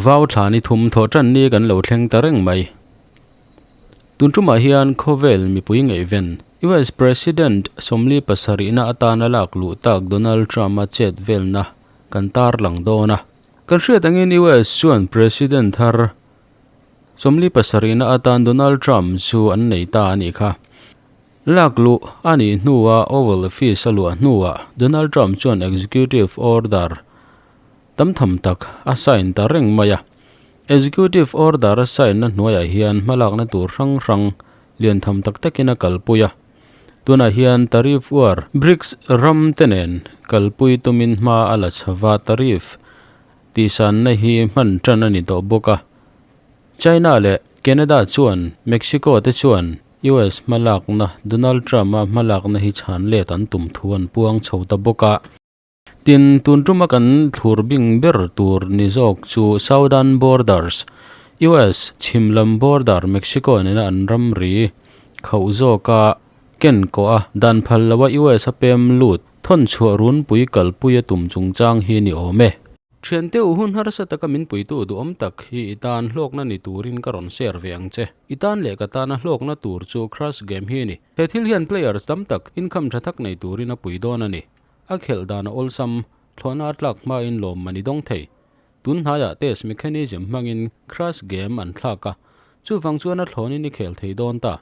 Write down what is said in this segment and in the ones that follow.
Vau thla ni thum thawh tan ni kan lo thleng ta reng mai. Tun tumah hian khawvel mipui ngaihven US President 47 na atana lak luh tak Donald Trump a chet velna kan tar lang dawn a. Kan hriat angin US chuan President thar 47 na atan Donald Trump chu an nei ta ani kha. Lak luh ani hnuah Oval Office a luah hnuah Donald Trump chuan Executive Order tam tham tak a sign ta reng mai a. Executive Order a sign na hnuaiah hian hmalak na tur hrang hrang lian tham tak takin a kalpui a. Tunah hian tariff war BRICS ram te nen kalpui tumin hma a la chhava tariff tihsan na hi hman tan a ni tawh bawk a. China leh Canada chuan Mexico te chuan US hmalak na Donald Trump a hmalak na hi chhan let an tum thu an puang chho ta bawk a. Tin tun tuma kan thlur bing ber tur ni zawk chu Southern Borders US chhimlam border Mexico nena an ram ri khauh zawka ken ko a dan phal loa US a pem lut thon chhuah run pui kalpui a tum chungchang hi ni awm e. Thian te u hun harsa taka min puitu du awm tak hi i tan hlawkna ni turin ka rawn share ve ang che. I tan leh ka tana hlawkna tur chu Crush game hi ni. He thil hian players tam tak income tha tak nei turin a pui dawn a ni. A khelh dan a awlsam, thlawhna a tlak hmain lawm mani dawng thei. Tun hnaiah test mechanism hmangin Crush game an thlak a, chuvang chuan a thlawnin i khel thei dawn ta.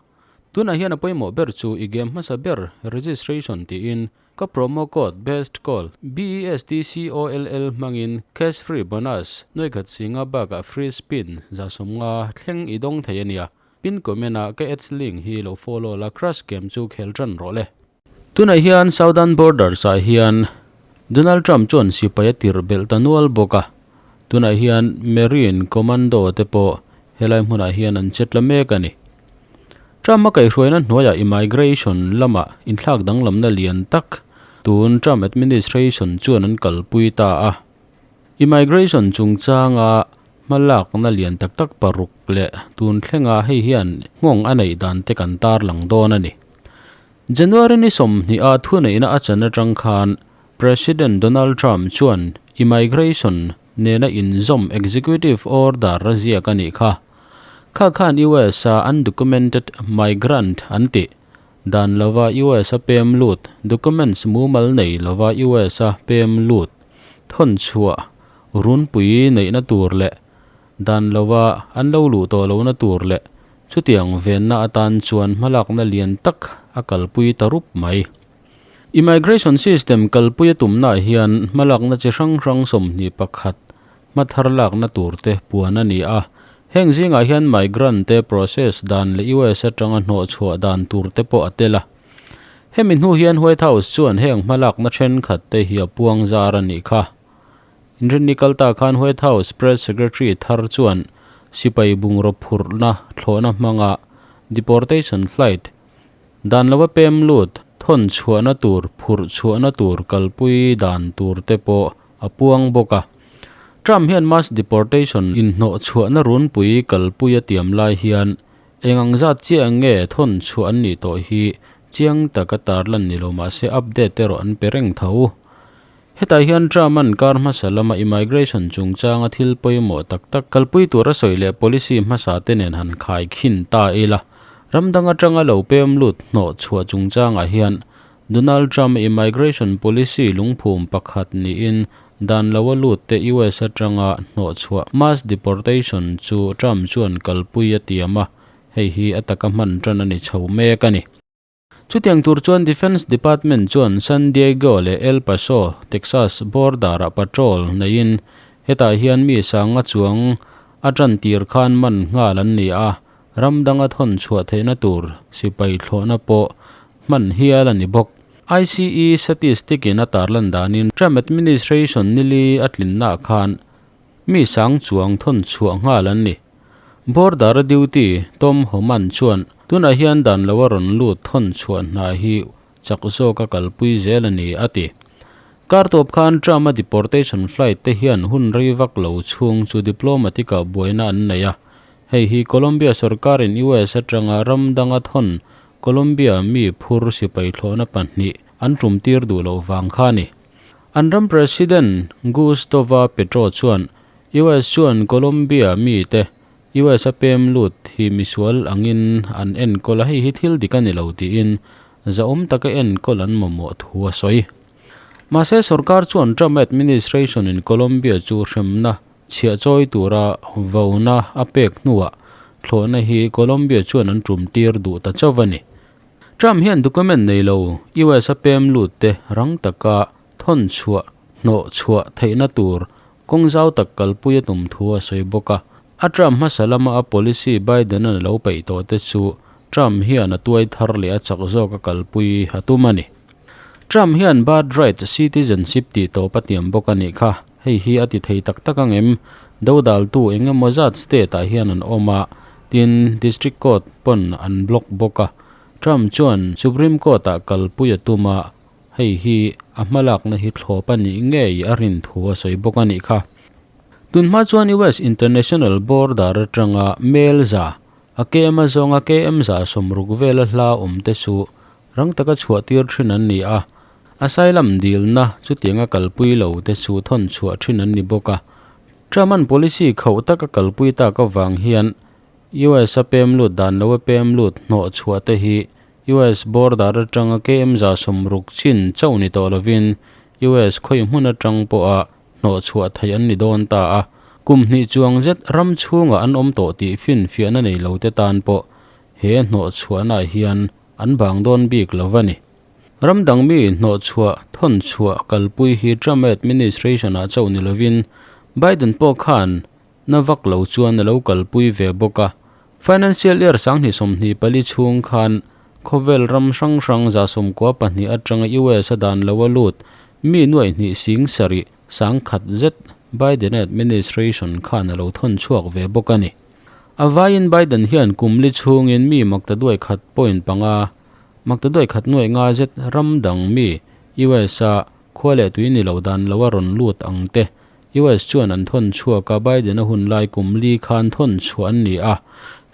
Tunah hian a pawimawh ber chu i game hmasa ber registration tiin ka promo code BESTCALL, B-E-S-T-C-O-L-L hmangin cash free bonus nuaikhat singa bakah free spin za sawmnga thleng i dawng thei a nia. Pin comment ah ka ads link hi lo follow la Crush game chu khel tan rawh le. Tunah hian Southern Borders ah hian Donald Trump chuan sipai a tir belh ta nual bawk a. Tunah hian Marine Commando te pawh helai hmunah hian an chet la mek a ni. Trump a kaihhruaina hnuaiah immigration lamah inthlak danglamna lian tak tun Trump administration chuan an kalpui ta a. Immigration chungchanga hmalakna lian tak tak paruk leh tun thlenga hei hian nghawng a neih dan te kan tar lang dawn a ni. January ni sawmhnih a thuneihna a chan atang khan President Donald Trump chuan immigration nena inzawm executive order a ziak a nih kha. Kha khan US a undocumented migrant an tih dan lova US a pem lut documents mumal nei lova US a pem lut thawn chhuah runpui neihna tur leh dan lova an lo luh tawh lohna tur leh chutiang venna atan chuan hmalakna lian tak a kalpui ta rup mai. Immigration system kalpui a tumna hian hmalakna chi hrang hrang 21 hmathar lakna tur te puan a ni a. Heng zingah hian migrant te process dan leh US atanga hnawh chhuah dan tur te pawh a tel a. Hemi hnu hian White House chuan heng hmalakna thenkhat te hi a puang zar a nih kha. Inrin ni kalta khan White House Press Secretary thar chuan sipai bungraw phurhna thlawhna hmanga deportation flight dan lova pem lut thawn chhuahna tur phurh chhuahna tur kalpui dan tur te pawh a puang bawk a. Trump hian mass deportation inhnawh chhuahna runpui kalpui a tiam lai hian engang zat chiah nge thawn chhuah an nih tawh hi chiang taka tarlan ni lo mahse update erawh an pe reng tho. Hetah hian Trump an kar hmasa lama immigration chungchanga thil pawimawh tak tak kalpui tur a sawi leh policy hmasa te nen han khai khin ta ila. Ramdang atanga lo pem lut hnawh chhuah chungchangah hian Donald Trump immigration policy lungphum pakhat niin dan loa lut te US atanga hnawh chhuah mass deportation chu Trump chuan kalpui a tiam a, hei hi a taka hman tan a ni chho mek a ni. Chutiang tur chuan Defense Department chuan San Diego leh El Paso, Texas border a patrol neiin hetah hian mi sanga chuang a tan tir khan man nghal an ni a, ramdanga thawn chhuah theihna tur sipai thlawhna pawh hman hial a ni bawk. ICE statistic in a tarlan danin Trump administration nili a tlinna khan mi sang chuang thawn chhuah nghal an ni. Border duty Tom Homan chuan tunah hian dan loa rawn lut thawn chhuah hna hi chak zawk a kalpui zel a ni a ti. Kar tawp khan Trump a deportation flight te hian hun rei vak lo chhung chu diplomatic ah buaina an nei a. Hei hi Colombia sarkarin US atanga ramdanga thawn Colombia mi phur sipai thlawhna pahnih an tum tir duh loh vang kha ni. An ram President Gustavo Petro chuan US chuan Colombia mite US a pem lut hi misual angin an enkawl a, hei hi thil dik a ni lo tiin zahawm taka enkawl an mamawh thu a sawi. Mahse sorkar chuan Trump administration in Colombia chu hremna chhiah chawi tura vauna a pek hnuah thlawhna hi Colombia chuan an tum tir duh ta chauh a ni. Trump hian document nei lo US a pem lut te rang taka thawn chhuah hnawh chhuah theihna tur kawng zau tak kalpui a tum thu a sawi bawk a. A Trump hmasa lama a policy Biden-a'n a lo peih tawh te chu Trump hian a tuai thar leh a chak zawk a kalpui a tum a ni. Trump hian birthright citizenship tih tawp a tiam bawk a nih kha. Hei hi a ti thei tak tak ang em? Dodaltu eng emaw zat state ah hian an awm a, tin District Court pawn an block bawk a. Trump chuan Supreme Court ah kalpui a tum a, hei hi a hmalakna hi thlawp a nih ngei a rin thu a sawi bawk a nih kha. Tunhma chuan US International Border atanga mel za, a KM azawnga KM za 60 vela hla awm te chu rang taka chhuah tir thin an ni a, asylum dilna chutianga kalpui lo te chu thawn chhuah thin an ni bawk a. Trump-a'n policy khauh taka kalpui tak avang hian US a pem lut dan lo a pem lut hnawh chhuah te hi US border atanga KM 60 chin chauh ni tawh lovin US khawi hmun atang pawha hnawh chhuah theih an ni dawn ta a. Kum hnih chuang zet ram chhungah an awm tawh tih finfiahna nei lo te tan pawh he hnawh chhuahnaah hian an bang dawn bik lo a ni. Ram dang mi hnawh chhuah, thawn chhuah kalpui hi Trump administration-ah chauh ni lovin Biden pawh khan na vak lo chuan a lo kalpui ve bawk a. Financial year 2024 chhung khan khawvel ram hrang hrang 92 atanga US a dan lo a lut mi nuaih hnih sing sarih 10,000 zet Biden administration khan a lo thawn chhuak ve bawk a ni. A vaiin Biden hian kum li chhungin mi maktaduai khat point panga, maktaduai khat nuaih nga zet ram dang mi US a khua leh tui ni lo dan lo a rawn lut ang te US chuan an thawn chhuak a, Biden a hun lai kum li khan thawn chhuah an ni a.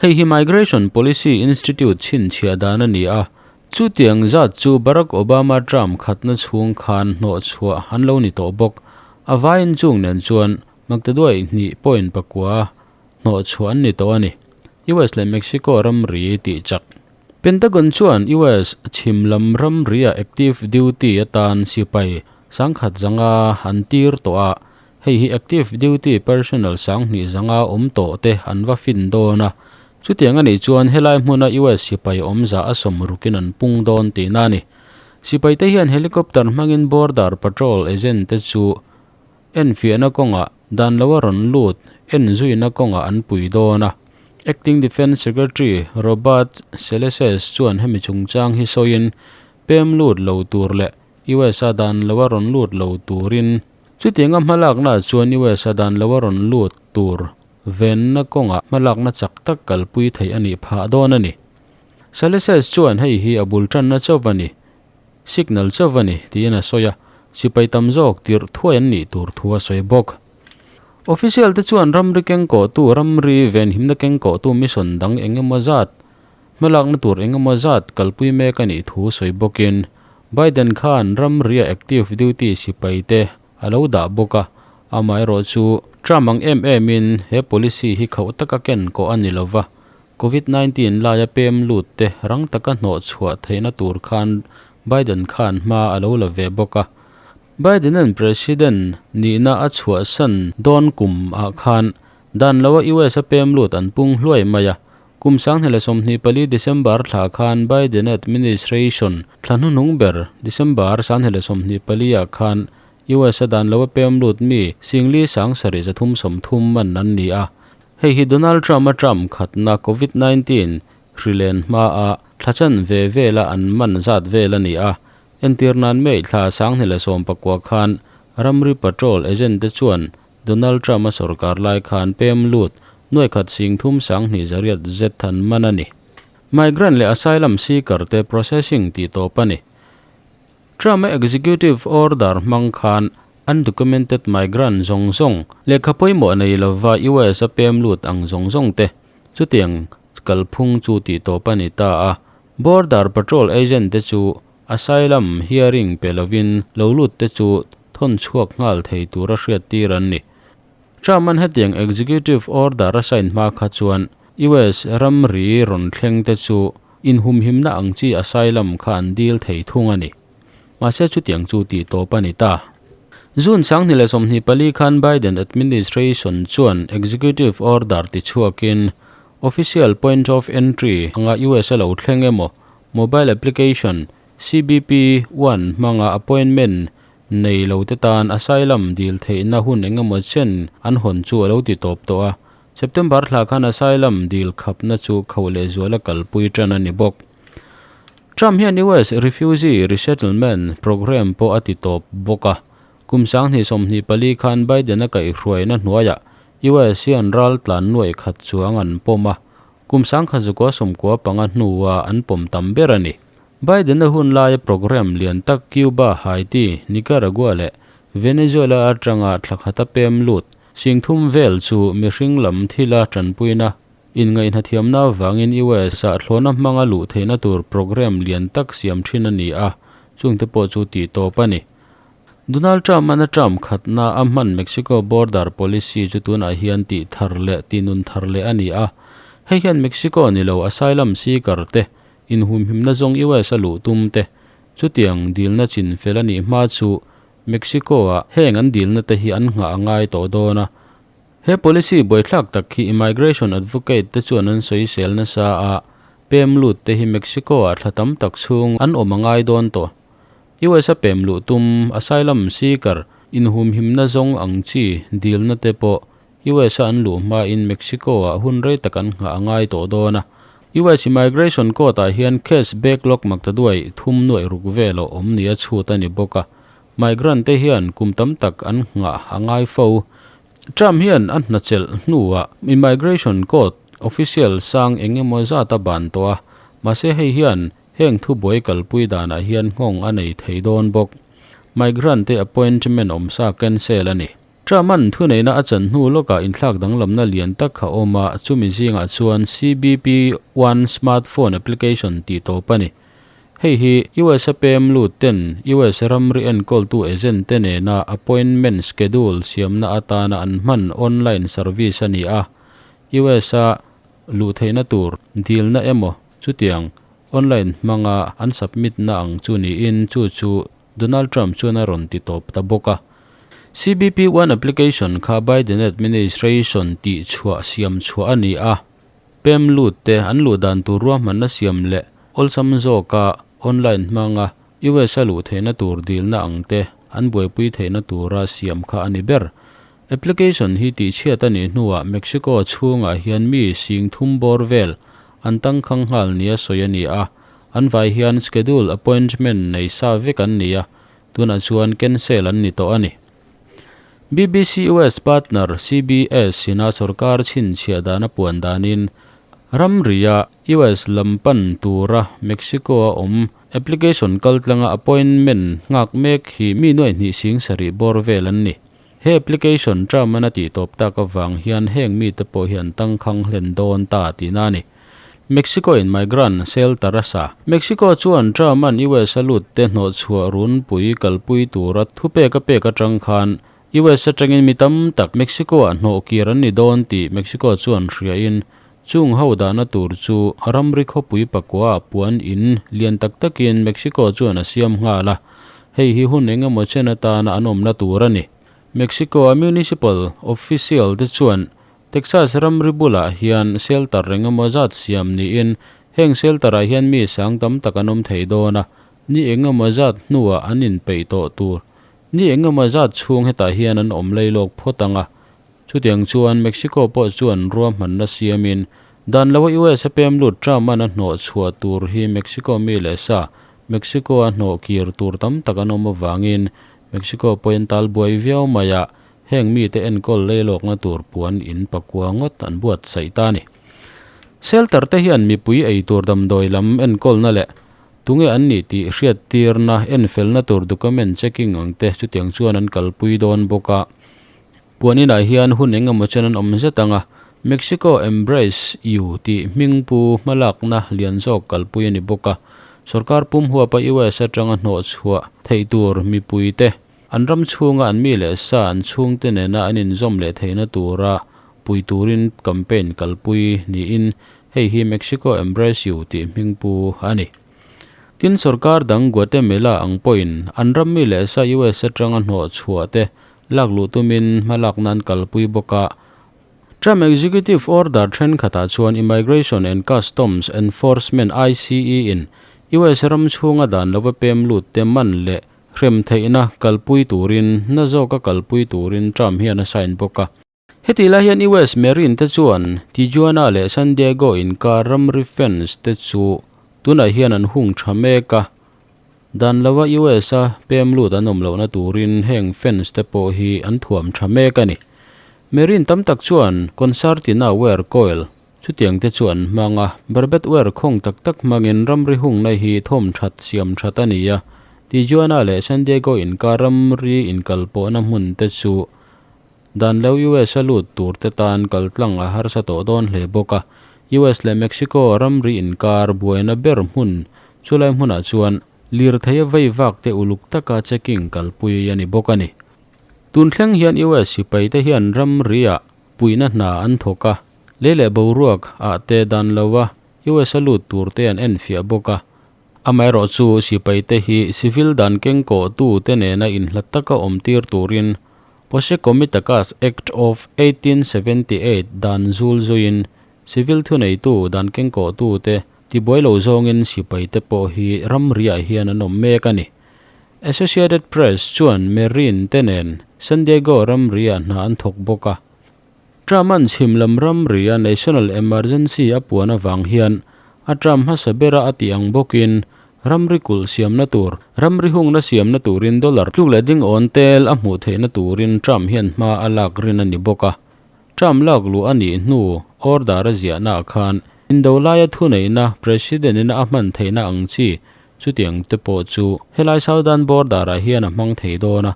Hei hi Migration Policy Institute chhinchhiah dan a ni a. Chutiang zat chu Barack Obama term khatna chhung khan hnawh chhuah an lo ni tawh bawk. A vaiin chung nen chuan maktaduai hnih point pakua hnawh chhuah an ni tawh a ni. US leh Mexico ramri tih chak. Pentagon chuan US chhim lam ramria active duty atan sipai 1500 an tir tawh a, hei hi active duty personnel 2500 awm tawh te an va fin dawn a. Chutiang a nih chuan helai hmuna US sipai awm za a 60 in an pung dawn tihna a ni. Sipai te hian helicopter hmangin border patrol agent te chu enfiahna kawngah dan lo a rawn lut en zuina kawngah an pui dawn a. Acting Defence Secretary Robert Seleses chuan hemi chungchang hi sawiin pem lut lo tur leh US a dan lo a rawn lut lo turin chutianga hmalakna chuan US a dan lo a rawn lut tur venna kawngah hmalakna chak tak kalpui theih a nih phah dawn a ni. Seleses chuan hei hi a bul tanna chauh a ni, signal chauh a ni tiin a sawi a, sipai tam zawk tirh thuai an nih tur thu a sawi bawk. Official te chuan ramri keng kawhtu ramri venhimna keng kawhtu mission dang eng emaw zat hmalakna tur eng emaw zat kalpui mek a nih thu sawi bawkin Biden khan ramria active duty sipai te a lo dah bawk a, amaherawh chu Trump ang em emin he policy hi khauh taka ken kawh a ni lova, Covid-19 laia pem lut te rang taka hnawh chhuah theihna tur khan Biden khan hma a lo la ve bawk a. Biden-a'n President nihna a chhuahsan dawn kum ah khan dan loa US a pem lut an pung hluai mai a. Kum 2024 December thla khan Biden administration thla hnuhnung ber December 2024 ah khan US a dan loa pem lut mi singli 7330 man an ni a. Hei hi Donald Trump a term khatna Covid-19 hrilen hma a thlachan ve vela an man zat vel a ni a. Entir nan May thla 2019 khan ramri patrol agent te chuan Donald Trump a sarkar lai khan pem lut nuai khat sing thum sang hnih zariat zet than man a ni. Migrant leh asylum seeker te processing tih tawp a ni. Trump a executive order hmang khan undocumented migrant zawng zawng lehkha pawimawh nei lova US a pem lut ang zawng zawng te chutiang kalphung chu tih tawp a ni ta a. Border patrol agent te chu asylum hearing pe lovin lo lut te chu thawn chhuak nghal thei tura hriat tir an ni. Trump-a'n hetiang executive order a sign hma kha chuan US ramri rawn thleng te chu inhumhimna ang chi asylum kha an dil thei thung a ni. Mahse chutiang chu tih tawp a ni ta. June 2024 khan Biden administration chuan executive order ti chhuakin official point of entry anga US a lo thleng emaw mobile application CBP One hmanga appointment nei lo te tan asylum dil theihna hun engemaw chen an hawn chu a lo ti tawp tawh a. September thla khan asylum dil khapna chu kho leh zuala kalpui tan a ni bawk. Trump hian US Refugee Resettlement Program pawh a ti tawp bawk a. Kum 2024 khan Biden a kaihhruaina hnuaiah US hian ral tlan nuai khat chuang an pawm a. Kum 1995 hnuah an pawm tam ber a ni. Biden a hun laia program lian tak Cuba, Haiti, Nicaragua leh Venezuela atanga thlakhata pem lut 30,000 vel chu mihring lam thila tanpuina inngaihna thiamna avangin US ah thlawhna hmanga luh theihna tur program lian tak siam thin a ni a, chungte pawh chu tih tawp a ni. Donald Trump an a term khatna a hman Mexico border policy chu tunah hian tih thar leh tih nun thar leh a ni a. Hei hian Mexico ni lo asylum seeker te inhumhimna zawng US a luh tum te chutiang dilna chin fel a nih hma chu Mexico ah heng an dilna te hi an nghah a ngai tawh dawn a. He policy buaithlak tak hi immigration advocate te chuan an sawisel nasa a, pem lut te hi Mexico ah thla tam tak chhung an awm a ngai dawn tawh. US a pem luh tum asylum seeker inhumhimna zawng ang chi dilna te pawh US a an luh hmain Mexico ah hun rei tak an nghah a ngai tawh dawn a. US immigration court ah hian case backlog maktaduai thum nuai ruk vel a awm ni a chhut a ni bawk a. Migrant te hian kum tam tak an nghah a ngai fo. Trump hian a hna chelh hnuah immigration court official sang engemaw zat a ban tawh a, mahse hei hian heng thubuai kalpui danah hian nghawng a nei thei dawn bawk. Migrant te appointment awm sa cancel a ni. Trump an thuneihna a chan hnu lawkah inthlak danglamna lian tak kha awm a, chumi zingah chuan CBP One smartphone application tih tawp a ni. Hei hi US a pem lut ten US ramri enkawltu agent te nena appointment schedule siamna atana an hman online service a ni a. US a luh theihna tur dilna emaw chutiang online hmanga an submit na ang chu niin chu chu Donald Trump chuan a rawn ti tawp ta bawk a. CBP One application kha Biden administration tih chhuah siam chhuah a ni a. Pem lut te an luh dan tur ruahmanna siam leh awlsam zawka online hmanga US a luh theihna tur dilna ang te an buaipui theihna tura siam kha a ni ber. Application hi tih chhiat a nih hnuah Mexico chhungah hian mi 30,000 bawr vel an tangkhang nghal nia sawi a ni a, an vai hian schedule appointment nei sa vek an ni a, tunah chuan cancel an ni tawh a ni. BBC US partner CBS ina sorkar chhinchhiah dana puan danin ramria US lampan tura Mexico a awm application kaltlanga appointment ngak mek hi mi nuai hnih 7,000 bawr vel an ni. He application Trump an a tih tawp tak awang hian heng mi te pawh hian tangkhang hlen dawn ta tih na ni. Mexico in migrant shelter a sa. Mexico chuan Trump an US a lut te hnawh chhuah run pui kalpui tura thu pek a pek atang khan US atangin mi tam tak Mexico ah hnawh kir an ni dawn tih Mexico chuan hria in chung ho dahna tur chu ramri khawpui pakua puan in lian tak takin Mexico chuan a siam nghal a. Hei hi hun engemaw chen atana an awmna tur a ni. Mexico a municipal official te chuan Texas ramri bulah hian shelter engemaw zat siam niin heng shelter ah hian mi sang tam tak an awm thei dawn a, ni engemaw zat hnuah an inpeih tawh tur. Ni engemaw zat chhung hetah hian an awm leilawk phawt anga. Chutiang chuan Mexico pawh chuan ruahmanna siamin dan lo US a pem lut Trump an a hnawh chhuah tur hi Mexico mi leh sa Mexico a hnawh kir tur tam tak an awm awangin Mexico pawhin tal buai viau mai a, heng mi te enkawl leilawkna tur puan in pakua ngawt an buat saih ta ni. Shelter te hian mipui ei tur damdawi lam enkawlna leh tunge an ni tih hriat tirna enfelna tur document checking ang te chutiang chuan an kalpui dawn bawk a. Puan inah hian hun engemaw chen an awm zet anga Mexico Embrace You tih hmingpu hmalakna lian zawk kalpui a ni bawk a. Sorkar pum huapa US atanga hnawh chhuah theih tur mipui te. an ram chhunga an mi leh sa an chhungte nena an inzawm leh theihna tura pui turin campaign kalpui niin hei hi Mexico Embrace You tih hming pu a ni. Tin, sorkar dang Guatemela ang pawhin an ram mi leh sa US atanga hnawh chhuah te lak luh tumin hmalakna an kalpui bawk a. Trump Executive Order thenkhatah chuan Immigration and Customs Enforcement, ICE, in US ram chhunga dan lova pem lut te man leh hrem theihna kalpui turin na zawka kalpui turin Trump hian a sign bawk a. Heti lai hian US Marine te chuan Tijuana leh San Diego inkar ramri fence te chu tunah hian an hung tha mek a. Dan lova US a pem lut an awm lohna turin heng fence te pawh hi an thuam tha mek a ni. Marine tam tak chuan concertina wire coil chutiang te chu an hmang a, barbed wire khawng tak tak hmangin ramri hungna hi thawm that siam that a ni a. Tijuana leh San Diego inkar ramri inkalpawhna hmun te chu dan lo US a lut tur te tan kaltlang a harsa tawh dawn hle bawk a. US leh Mexico ramri inkar buaina ber hmun chulai hmunah chuan lirthei a vei vak te uluk taka checking kalpui a ni bawk a ni. Tun thleng hian US sipai te hian ramriah puihna hna an thawk a, lei leh boruak ah te dan lo a US a lut tur te an enfiah bawk a. Amaherawhchu sipai te hi civil dan kengkawh tu te nena inhlat taka awm tir turin Posse Comitatus Act of 1878 dan zul zuiin civil thuneitu dan kengkawh tu te tibuai lo zawngin sipai te pawh hi ramriah hian an awm mek a ni. Associated Press chuan Marine te nen San Diego ramri-ah hna an thawk bawk a. Trump-a'n chhim lam ramri-a national emergency a puan avang hian a term hmasa bera a tih ang bawkin ramri kulh siamna tur, ramri hungna siamna turin dollar tluk leh ding awn tel a hmuh theihna turin Trump hian hma a lak rin a ni bawk a. Trump lak luh a nih hnu order a ziahnaah khan indo laia thuneihna President-in a hman theihna ang chi Chutiang te pawh chu helai Southern border ah hian a hmang thei dawn a,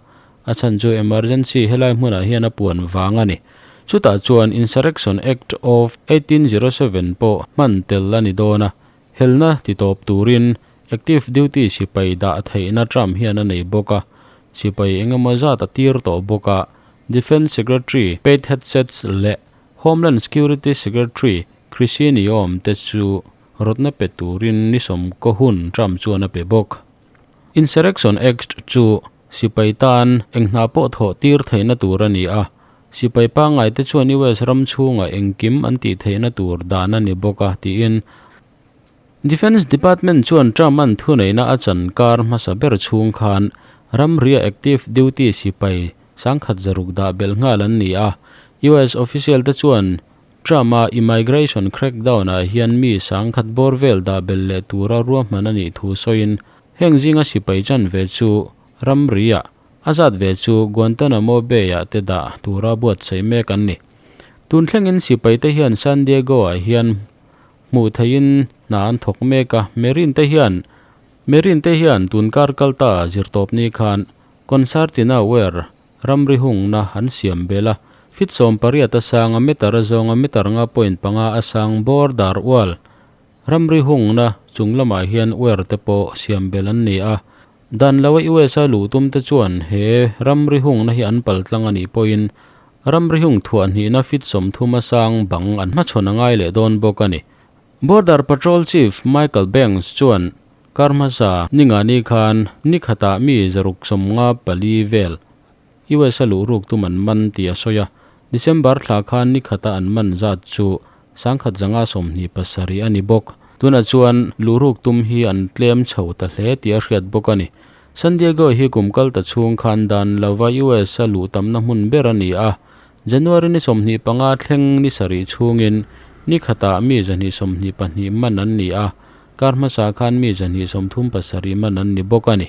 a chhan chu emergency helai hmunah hian a puan vang a ni. Chutah chuan Insurrection Act of 1807 pawh hman tel a ni dawn a, helna ti tawp turin active duty sipai dah theihna Trump hian a nei bawk a, sipai engemaw zat a tir tawh bawk a, Defence Secretary Pete Hegseth leh Homeland Security Secretary Kristi Noem te chu rawtna pe turin ni sawmkaw hun Trump chuan a pe bawk. Insurrection Act chu sipai tan eng hna pawh thawh tir theihna tur a ni a, sipai pangngai te chuan US ram chhungah engkim an tih theihna tur dan a ni bawk a, tiin Defence Department chuan Trump-a'n thuneihna a chan kar hmasa ber chhung khan ramria active duty sipai sangkhat zaruk dah belh nghal an ni a, US official te chuan Trump-a immigration crackdown-ah hian mi sangkhat bawr vel dah belh leh tura ruahman a nih thu sawiin heng zinga sipai chan ve chu ramri-ah a zat ve chu Guantanamo Bay-ah te dah tura buatsaih mek an ni. Tun thlengin sipaite hian San Diego-ah hian hmuh theihin hna an thawk mek a, Marine te hian Marine te hian tun kar kalta zirtawpni khan concertina ware Ramri hungna an siam bel a, feet 18 a sang a meter a zawnga meter nga point panga a sang border wall ramri hungna chung lamah hian wire te pawh siam bel an ni a. Dan loa US a luh tum te chuan he ramri hungna hi an pal tlang a nih pawhin ramri hung thuah hnihna feet 30 a sang bang an hmachhawn a ngai leh dawn bawk a ni. Border Patrol Chief Michael Banks chuan Kar hmasa ningani khan ni khatah mi 654 vel US a luh ruk tum an man tih a sawi a, December thla khan ni khata an man zat chu 1127 a ni bawk. Tunah chuan luh ruk tum hi an tlem chho ta hle tih a hriat bawk a ni. San Diego hi kum kal ta chhung khan dan lova US a luh tamna hmun ber a ni a, January ni 25 thleng ni sarih chhungin ni khatah mi 222 man an ni a, Kar hmasa khan mi 237 man an ni bawk a ni.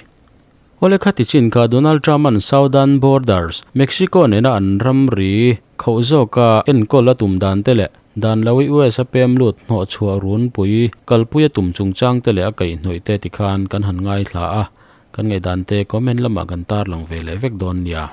Awle khati chin kha Donald Trump-a'n Southern Borders, Mexico nena an ramri khauh zawka enkawl a tum dan te leh dan lo i US a pem lut hnawh chhuah runpui kalpui a tum chungchang te leh a kaihhnawih te tikhan kan han ngaithla a, kan ngaihdan te comment lamah kan tarlang ve leh vek dawn nia.